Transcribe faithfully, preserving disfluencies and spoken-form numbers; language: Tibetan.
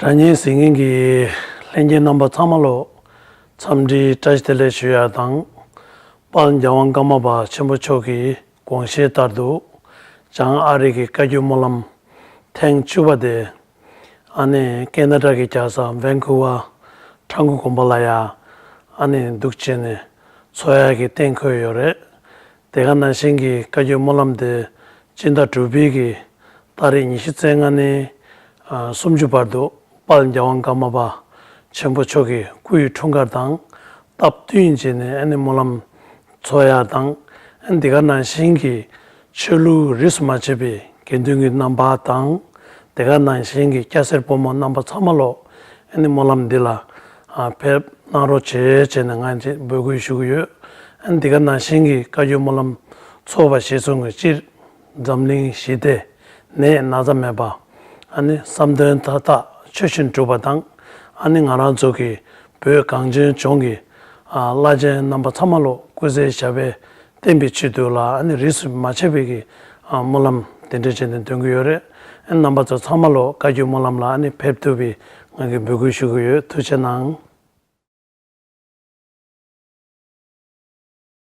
སྒྲ་སྙན་གཟིགས་མཁན་གྱི་ལྷན་རྒྱས་རྣམ་པ་ཚང་མ་ལ་འཚམས་འདྲི་བཀྲ་ཤིས་བདེ་ལེགས་ཞུ་ཡ་དང་། དཔལ་རྒྱལ་དབང་ཀརྨ་པ་ཆེན་པོ་མཆོག་གི་དགོངས་བཞེད་ལྟར་དུ་བྱང་ཨ་རི་གི་བཀའ་བརྒྱུད་སྨོན་ལམ་ཐེངས་བཅུ་པ་དེ་ཨ་ནི་ཀེ་ན་ཌ་གི་རྒྱལ་ས་ཝན་ཀུ་ཝར་ཁྲ་འགུ་དགོན་པ་ལ་ཡ་ཨ་ནི་འདུག་བྱས་ནས་འཚོགས་ཡ་གི་གཏན་འཁེལ་ཡོད་རེད། དེ་ག་ནང་བཞིན་གྱི་བཀའ་བརྒྱུད་སྨོན་ལམ་དེ་སྤྱི་ཟླ་དྲུག་པའི་གི་ཏ་རིག་ཉི་ཤུ་རྩ་ལྔ་ནས་ཨ་སུམ་ཅུ་བར་དུ་དཔལ་རྒྱལ་དབང་ཀརྨ་པ་ཆེན་པོ་མཆོག་གི་སྐུ་ཡི་འཁྲུངས་སྐར་དང་སྟབས་བསྟུན་བྱས་ནས་ཨ་ནི་སྨོན་ལམ་འཚོགས་ཡ་དང་། ཨ་ནི་དེ་ག་ནང་བཞིན་གྱི་ཆོས་ལུགས་རིས་སུ་མ་ཆད་པའི་དགེ་འདུན་གྱི་རྣམ་པ་དང་། དེ་ག་ནང་བཞིན་གྱི་སྐྱ་སེར་ཕོ་མོ་རྣམ་པ་ཚང་མ་ལོ་ཨ་ནི་སྨོན་ལམ་འདི་ལ་ཨ་ཕེབས་གནང་རོགས་བྱེད་བྱས་ནས་ང་ཚོས་འབོད་སྐུལ་ཞུ་གི་ཡོད། ཨ་ནི་དེ་ག་ནང་བཞིན་གྱི་བཀའ་བརྒྱུད་སྨོན་ལམ་ཚོགས་པ་གཞིར་བཟུང་གི་སྤྱིར་འཛམ་གླིང་ཞི་བདེ་ནད་ན་ཚ་མེད་པ། ཨ་ནི་བསམ་དོན་མཐའ་དག་ཆོས་བཞིན་འགྲུབ་པ་དང་། ཨ་ནི་ང་རང་ཚོ་གི་བོད་གངས་ཅན་ལྗོངས་ཀྱི་ཨ་བླ་ཆེན་རྣམ་པ་ཚང་མ་ལོ་སྐུ་ཚེ་ཞབས་པད་བརྟན་པའི་ཆེད་དུ་ལ་ཨ་ནི་རིས་སུ་མ་ཆད་པའི་གི་ཨ་སྨོན་ལམ་དེ་འདྲ་བྱས་ནས་འདོན་གྱི་ཡོད་རེད། ཨ་ནི་རྣམ་པ་ཚོ་ཚང་མ་ལོ་བཀའ་བརྒྱུད་སྨོན་ལམ་ལ་ཨ་ནི་ཕེབས་ཐུབ་པའི་ང་གིས་འབོད་སྐུལ་ཞུ་གི་ཡོད། ཐུགས་རྗེ་གནང་།